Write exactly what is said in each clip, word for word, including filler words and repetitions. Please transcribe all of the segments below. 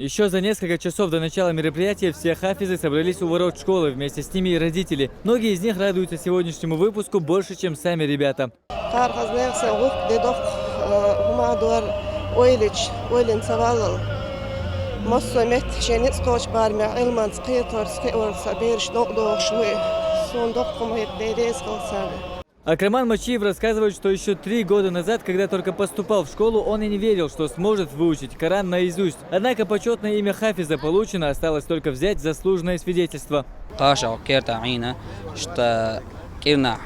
Еще за несколько часов до начала мероприятия все хафизы собрались у ворот школы, вместе с ними и родители. Многие из них радуются сегодняшнему выпуску больше, чем сами ребята. Кхара хазна яхсан гӀуллакх де доккха, э, хӀума дора ойлача, ойланца валлал. Массо а метта шен ницкъ кхочу барамехь Ӏилманца кхетарца, кхиорца бераш новкъа дохуш вуй. Суна доккха хӀума хӀетта Дела реза хилла царна. Акраман Мачиев рассказывает, что еще три года назад, когда только поступал в школу, он и не верил, что сможет выучить Коран наизусть. Однако почетное имя хафиза получено, осталось только взять заслуженное свидетельство. Кхаша керта Ӏийна, что кӀирнахь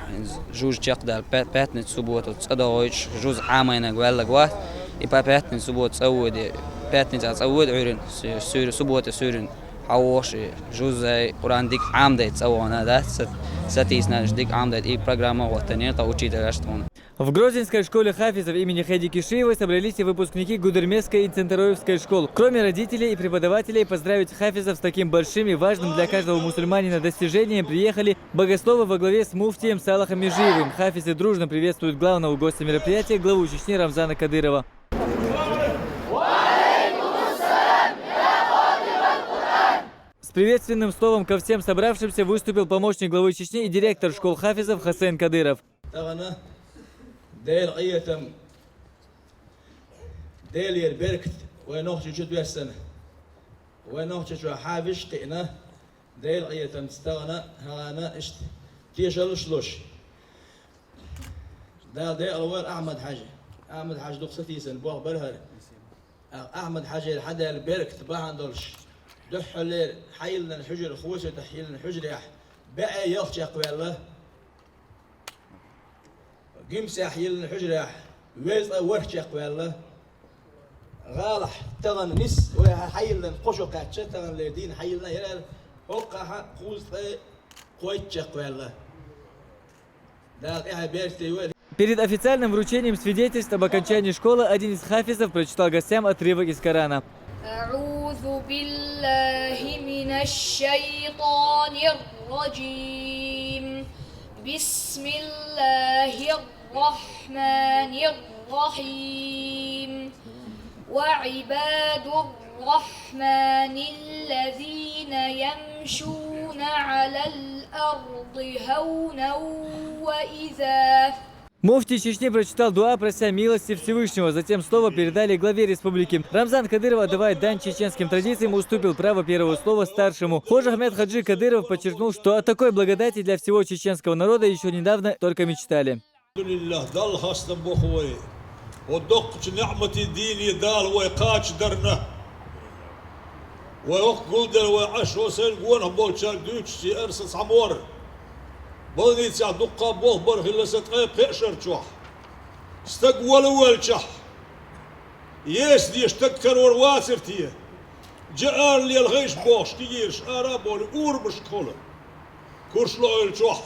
жуж чекхдал пя-, пятница, суббота цӀа догӀуйтуш, жуз Ӏамайнаг ваьллаг вац, и па пятница, суббота цӀа воде, пятница цӀа воде Ӏуьйрин, су-, суьйр-, суббота суьйрин хьавош, и жузай, Къуръан дика Ӏамдай цӀа вогӀна дац, са-, сатийсина дика Ӏамдай, и программа гӀоттанера тхан учителаш тхуна. В Грозненской школе хафизов имени Хеди Кишиевой собрались и выпускники Гудермесской и Центароевской школ. Кроме родителей и преподавателей, поздравить хафизов с таким большим и важным для каждого мусульманина достижением приехали богословы во главе с муфтием Салахом Межиевым. Хафизы дружно приветствуют главного гостя мероприятия, главу Чечни Рамзана Кадырова. С приветственным словом ко всем собравшимся выступил помощник главы Чечни и директор школ хафизов Хасен Кадыров. Тахана Дела къинхетам, Делера беркат вай Нохчийчу доьссина. Вай Нохчийчохь хафизаш кхиъна, Дела къинхетамца тахана хьалана иштта тешаллаш луш. Дала декъалвойла Ахьмад-Хьаьжа. Ахьмад-Хьаьжа дукха сатийсина болх бара хӀара. Ахьмад-Хьаьжера хьадаьлла беркат бахьана долуш, дуьххьарлера хьайиллина хьуьжар, Хосетахь йиллина хьуьжарехь, бӀе ялх чекхваьлла. Гимсехь йиллина хьуьжарехь, везткъе ворхӀ чекхваьлла. ГӀалахь тахана нис вай хьайиллина кхо шо кхаьчча, тахана лер дийна хьайиллина яра, хӀокхахь кхузткъе кхойтта чекхваьлла. Дала тӀаьхье беркате йойла. Перед официальным вручением свидетельств об окончании школы один из хафизов прочитал гостям отрывок из Корана. أعوذ بالله من الشيطان الرجيم. بسم الله الرحمن الرحيم. وعباد الرحمن الذين يمشون على الأرض هونا وإذا Муфтий Чечни прочитал дуа, прося милости Всевышнего. Затем слово передали главе республики. Рамзан Кадыров, отдавая дань чеченским традициям, уступил право первого слова старшему. Хож Ахмед Хаджи Кадыров подчеркнул, что о такой благодати для всего чеченского народа еще недавно только мечтали. Алхьамдулиллахь, Далла хастам боху вай. Хьо доккхачу неӀматийн дийне Дала вай кхача дарна. Вай хӀокху гулделла вай Ӏаш, хьо сайн гонах болчаьрга дуьйцуш, цӀера са цхьа мор. Больницехь дуккха болх бар хилла сан ткъе пхеа шар чохь. Стаг вала воьлчахь, еса дезаш стаг карор вацара те? Жа ара лелхайша бохуш, кегийраш ара а бовлий, урамашкахула курш ло Ӏуьллучохь.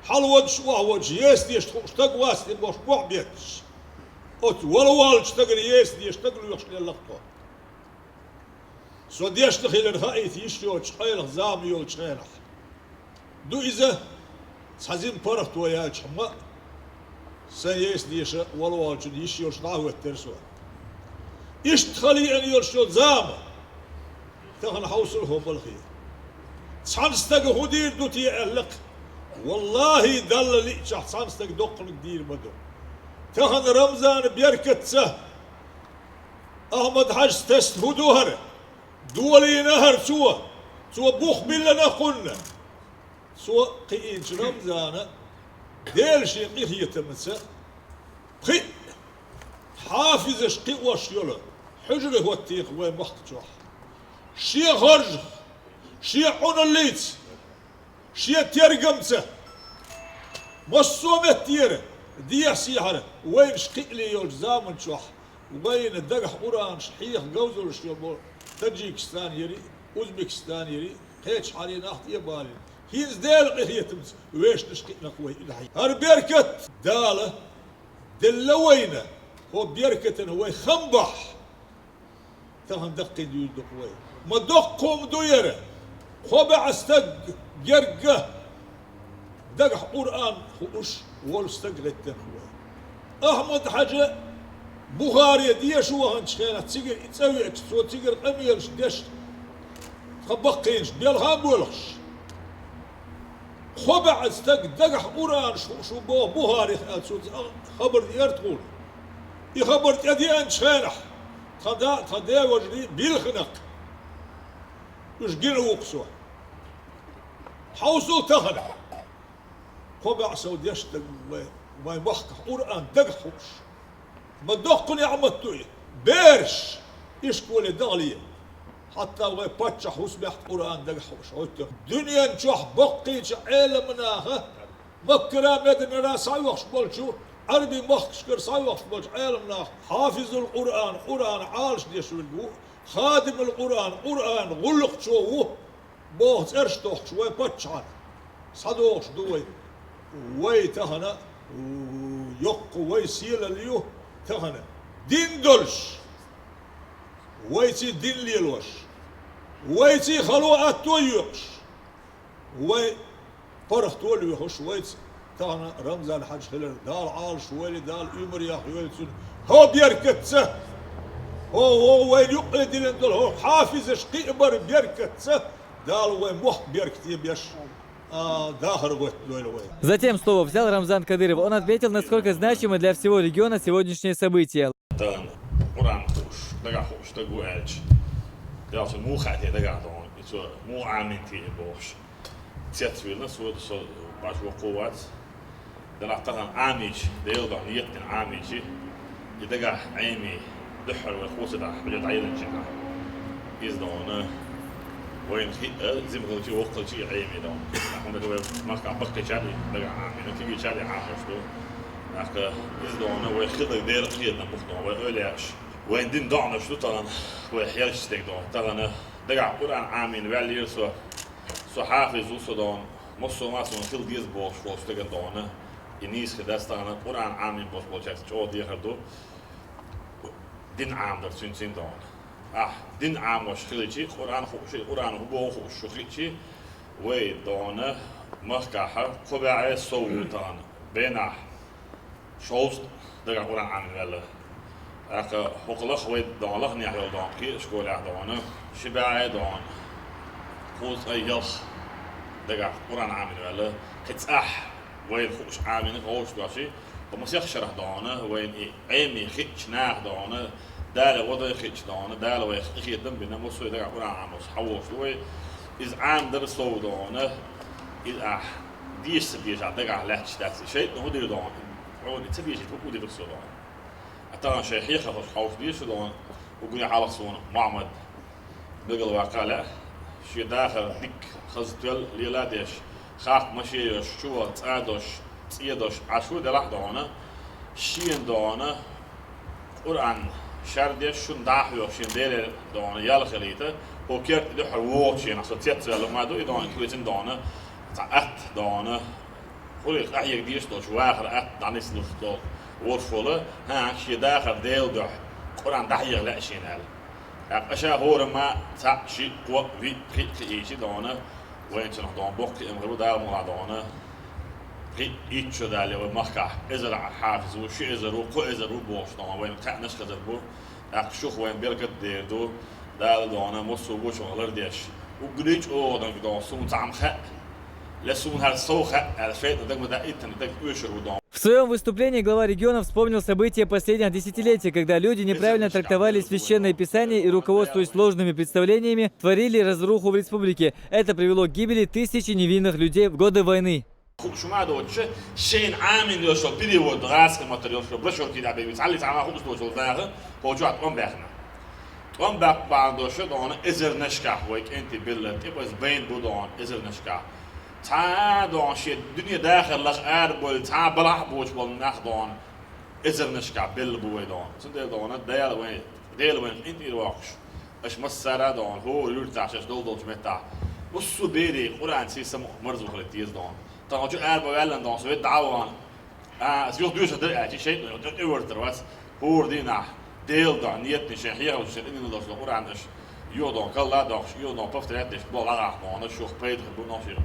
Хьалаводуш, охьаводуш, еса дезаш тхуна стаг вац те бохуш, бохь бетташ. Оцу вала волчу стагана еса дезаш стаг лоьхуш лелла-кх тхо. Со дешна хилар хаийта йиш йоцуш къайлаха зама йолчу хенахь. Ду иза, цхьа зима паргӀато яьлчахь ма а, сан еса деша вала волчун йиш йолуш дӀа а хӀоьттира со. Иштта хала еана йолуш йолу зама тахана хьовсал хӀокху балхе. Цхьана стага хӀун дийр ду те аьлла-кх? Валлахьи, Далла лиъчахь, цхьана стага доккханиг дийр ма ду. Тахана Рамзана беркатца Ахьмад-Хьаьжас тесна хӀун ду хӀара? Долийна хӀара цо, цо бух биллина кхунна. Цо кхиийначу Рамзана Дела шен къинхетамца пхиъ хьафизаш кхиош йолу хьуьжаре хӀоттийна вай махкахь чохь. Шен харжах, шен Ӏуналлица, шен тергамца, массо а меттера дехьа-сехьара вайнаш кхиале йолчу заман чохь, вайна дагахь Къуръанаш хьеха говзаллаш йолу Таджикистан яри, Узбекистан яри, кхечу хьале нах тӀе а балийна. ХӀинца Делан къинхетамца вешнаш кхиънарг вай и дахьий. ХӀара беркат Дала делла вайна, хӀо беркатана вай хам бахь, тахана даккхий дуьйр ду-кх вай. Ма доккха хӀума ду яра, кхо бӀе стаг герга дагахь Къуръан хууш волу стаг гӀеттина вай. Ахьмад-Хьаьжа Бухаре деша ваханчу хенахь цигара и цӀа веача, цо цигара къамелаш деш, тхан баккхийнаш белхан а болуш. Кхо баьӀа стаг дагахь Къуръанаш хууш ву боху Бухарих аьлла, цо хабар деара тхуна. И хабар тӀедеанчу хенахь, тхан да а, тхан деважарий билхинарг, уьш гина ву-кх со. Хьовсал тахана. Кхо баьӀ сов деш стаг ву вай, вайн махкахь Къуръан дагахь хууш. Ма доккха неӀмат ду и. Бераш ишколе дахале. Хьатта вай паччахь хӀусамехь Къуръан дагахь хууш хьовсуьйту. Дуьнен чохь баккхийчу Ӏеламнаха, Маккара, Мединара схьайохуш болчу, Ӏаьрби махкашкара схьайохуш болчу Ӏеламнаха, хьафизул Къуръан, Къуръан Ӏалаш деш верг ву, хадимул Къуръан, Къуръан гӀуллакхчо ву. Боху цӀераш тохкуш вай паччахьна схьадогӀуш ду вай. Вай тахана, йоккха вай сийлалла ю тахана. Дин долуш, вайций дин лелош, вайций хало атто а йоькъуш, вай паргӀато а лоьхуш, вайца тахана Рамзан-Хьаьжа хилар, Дала Ӏалаш войла, Дала уьймар яхйойла цуьнан. ХӀокху беркатца, хӀо, хӀо вайна юккъе диллина долу хӀокху хьафизаш кхиабар беркатца, Дала вайн мохк беркате беш, а, дахар гӀоьттадойла вай. Затем слово взял Рамзан Кадыров. Он отметил, насколько значимы для всего региона сегодняшние события. Тахана Къуръан хууш, дагахь хууш стаг ву аьлча, Дала цунна муха хаьа те дагахь доху, и цо муха Ӏамийна те и бохуш. Цецвелла, со, со, баш воккхо вац. Делахь тахана Ӏамийча, Делан дуьхьа ниет дина Ӏамийча, и дагахь Ӏемий дуьххьара вай хӀусамехь хьуьжа дӀайиллинчехь, иза дохана, вайна хиъа, зима хилча, воккха хилча и Ӏемий дохана. ХӀунда вай махкахь баккхийчарна и дагахь Ӏамийна, кегийчарна и Ӏамош ду. ТӀаккха иза дохана, вай хилар Делан кхетам бу-кх дохана, вай эвлаяаш. Вайн дин доӀанаш ду тахана, вай хьерча стаг дохана. Тахана дагахь Къуръан Ӏамийна ваьллера со. Со хьафиз ву, со дохана, массо а ма суна хила деза бохуш волчу стагана дохана, и нийса хир дац тахана, Къуръан Ӏамийна болуш болчаьрца чӀогӀа дехар ду, дин Ӏамадар цуьнцин дохана. Ахь дин Ӏамош хилча, Къуръан хууш, Къуръан хӀун боху хууш шу хиъча, вай дохана махкахь кхо баьӀе сов ву тахана, бенахь. Шовзткъа дагахь Къуръан Ӏамийна ваьлла. ТӀаккха хӀокху лаха вай дохана лаханехь йолу дохана кхин а школехь дохана, ши бӀе дохана, кхузткъе ялх дагахь Къуръан Ӏамийна ваьлла. Кхин цӀахь вайна хууш Ӏамийна гӀовш доций, хӀо масех шарахь дохана, вайна и Ӏемий хиъча наха дохана, Дала гӀо дай хиъча дохана, Дала вайх къинхетам а бина, массо а дагахь Къуръан Ӏамош хьан волуш ду вай. Иза Ӏамадар сов дохана, иза ахь деша ца дезахь дагахь лаьтташ дац. ШайтӀано хӀун дийр дохана? Хьуна и ца дешийта хӀун дийр со дохана? Ткъа тахана шайн хьехархошка хьовса деза шу дохана, уггаре хьалха суна Мухьаммад билгалваккха лаьа, шен дахар дика хаза тоьлла лела а деш, хаккха машен йолуш, чуволу цӀа долуш, цӀен долуш Ӏаш ву делахь а дохана, шена дохана, Къуръан шардеш, шуна дӀа а хьоьхуш, шен Делера дохана ял хилийта, хӀокху керта и дуьххьара вогӀучу хенахь, со цецваьлла ма ду, и дохана кхоьцина дохана, цхьа атта дохана, хӀури къахьега дезаш долчу вахара атта дӀанислуш долу ворхӀ волу, хӀан, шен дахар Делан дуьхьа Къуръан дӀахьеха лаьа шена аьлла. ТӀаккха аша хӀорамма цхьаъ, шиъ, кхоъ, виъ, пхиъ кхиийча дохана, вайна цунах дохана боккха кхиам хир бу Дала мукъалахь дохана, кхин а итт шо далале вай махкахь, эзар хьафиз ву, ши эзар ву, кхо эзар ву бохуш дохана, вайна кхаьънаш а хезар бу, тӀаккха шух вайна беркат а дер ду, Дала дохана, массо а вочух лардеш, уггаре а чӀогӀа дагадогӀу, суна цхьаъ хаьа, ле суна хӀара сов хаьа аьлла, шайтӀа дага ма даийтина, дага оьшур ву дохана. В своём выступлении глава региона вспомнил события последних десятилетий, когда люди, неправильно трактовали Священное Писание и, руководствуясь ложными представлениями, творили разруху в республике. Это привело к гибели тысячи невинных людей в годы войны. Хууш ма доцуш, шайна Ӏамийна йолуш йолу перевод, гӀазкхийн маттара йолуш йолу брошюрки дӀабевлла, цхьаллица Ӏама хууш доцуш йолу наха кхочохь тӀом баьхна. ТӀом баккха бахьана долуш дохана эзарнашкахь вай кӀентий белла, тӀекъоьзна байна бу дохана эзарнашкахь. Цхьа а дохана шен дуьне дахар лаха арабевлла, цхьа а балхахь а боцуш болу нах дохана эзарнашкахь белла бу вай дохана. Цундела дохана Дала вайн, Дела вайн къинтӀера воккхуш, аша массара а дохана хӀора юьртахь, шаьш долу долчу меттахь, массо а берийн Къуръан сий самукъа марзо хила деза дохана. Тахана чу араба ваьллан дохана, со ведда дӀа а вахана, а, аса юха доьшур дара аьлча, шайтӀано тӀе-, тӀевартар вац. ХӀора дийнахь Делан дуьхьа ниет дина шайн хьехархошна тӀедиллина долуш долу Къуръан аша йоха дохана, калла а дохуш, йоха дохана, повторять деш, бо лахахь дохана, шух пайда хир бу нохчийн,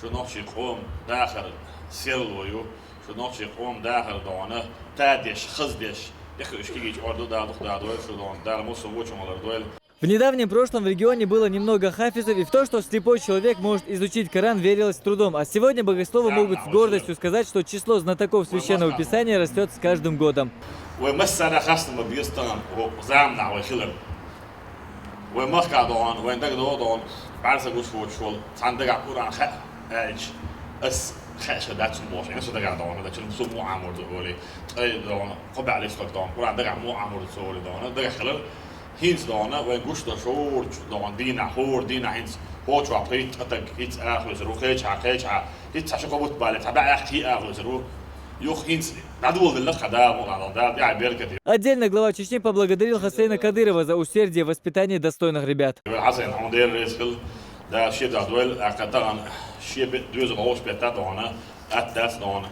шу нохчийн къоман дахар серло ю, шу нохчийн къоман дахар дохана, тадеш, хаздеш, Тӏехьа уьш кегийча ордув Дала, дукха Дала дойла шух, Дала массо а вочу гӏолар дойла. В недавнем прошлом в регионе было немного хафизов, и в то, что слепой человек может изучить Коран, верилось с трудом. А сегодня богословы могут с гордостью сказать, что число знатоков Священного Писания растет с каждым годом. Вай массара а хастам бе беза тахана, о, заманахь вай хилар. Вай махкахь догӏана, вайн дага догӏу догӏана, бӏарса гуш воцуш волу, цхьана дагахь Къуръан хаьа аьлча, ас хаьа ша дац хьуна бохуш, аса дагахь догӏана, дачун су муха Ӏамор ду олий, ткъе догӏана, кхо баьӀ листок догӏана, Къуръан дагахь муха Ӏамор ду цо олий догӏана, дагахь хилар. ХӀинца догӏана, вайн гуш долуш хӀора догӏана дийнахь, хӀора дийнахь хӀинца кхочух пхийтта а таг, хӀинца ара хьоьцур ву, кхечахьа, кхечахьа, хӀинца цхьа шо кхо бутт бале, цхьа баьӀ кхин а ара хьоьцур ву. Юха хӀинца дӀадоладелла кхин Дала мукъ лахь, Дала тӀехь беркате. Отдельно глава Чечни поблагодарил Хасейна Кадырова за усердие в воспитании достойных ребят. Хьасайн, хьуна Дела реза хила, Дала шен дуьхьа дойла, тӀаккха тахана шен бе-, доьзал гӀовш бетта а догӀана, атта дац догӀана.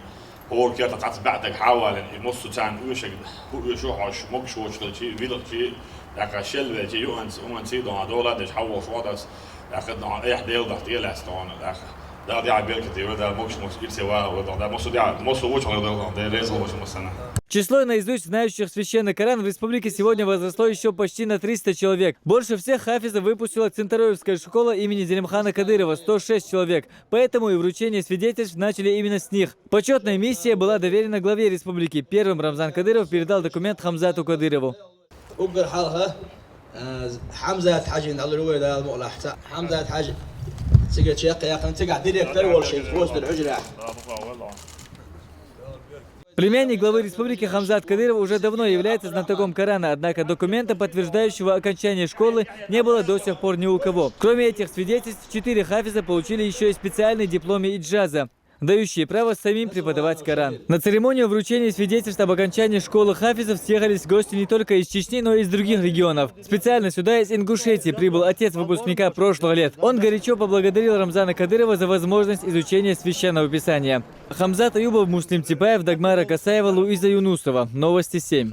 ХӀора керта цхьацца баьӀ таг хьавалийна, и массо а царна оьшург, хӀун оьшу хьожуш, могуш воцуш хилчий, вилхачий, тӀаккха шел велчий, юанца, уанций догӀана, дола а деш хьаволуш вац ас, тӀаккха догӀана, айхьа Дела дуьхьа тӀелаьцна догӀана, тӀаккха. Дала тӀехь беркате йойла, Дала могуш-могуш ирсе вагӀа вай догӀана, Дала массо а дегӀ, массо а вочу хьала догӀана, Дела реза волуш массарна. Число наизусть знающих Священный Коран в республике сегодня возросло ещё почти на триста человек. Больше всех хафизов выпустила Центароевская школа имени Зелимхана Кадырова, сто шесть человек. Поэтому и вручение свидетельств начали именно с них. Почётная миссия была доверена главе республики. Первым Рамзан Кадыров передал документ Хамзату Кадырову. Уггар хьалха, а, Хьамзат-Хьаьжина дӀалур вай Дала мукъ лахь. Ца-, Хьамзат-Хьаьжа цига чекхъяьккхина, цигахь директор волуш, хостель хьуьжарехь. Племянник главы республики Хамзат Кадыров уже давно является знатоком Корана, однако документа, подтверждающего окончание школы, не было до сих пор ни у кого. Кроме этих свидетельств, четыре хафиза получили ещё и специальные дипломы иджаза, дающие право самим преподавать Коран. На церемонию вручения свидетельств об окончании школы хафизов съехались гости не только из Чечни, но и из других регионов. Специально сюда из Ингушетии прибыл отец выпускника прошлых лет. Он горячо поблагодарил Рамзана Кадырова за возможность изучения Священного Писания. Хамзат Аюбов, Муслим Типаев, Дагмара Касаева, Луиза Юнусова. Новости семь.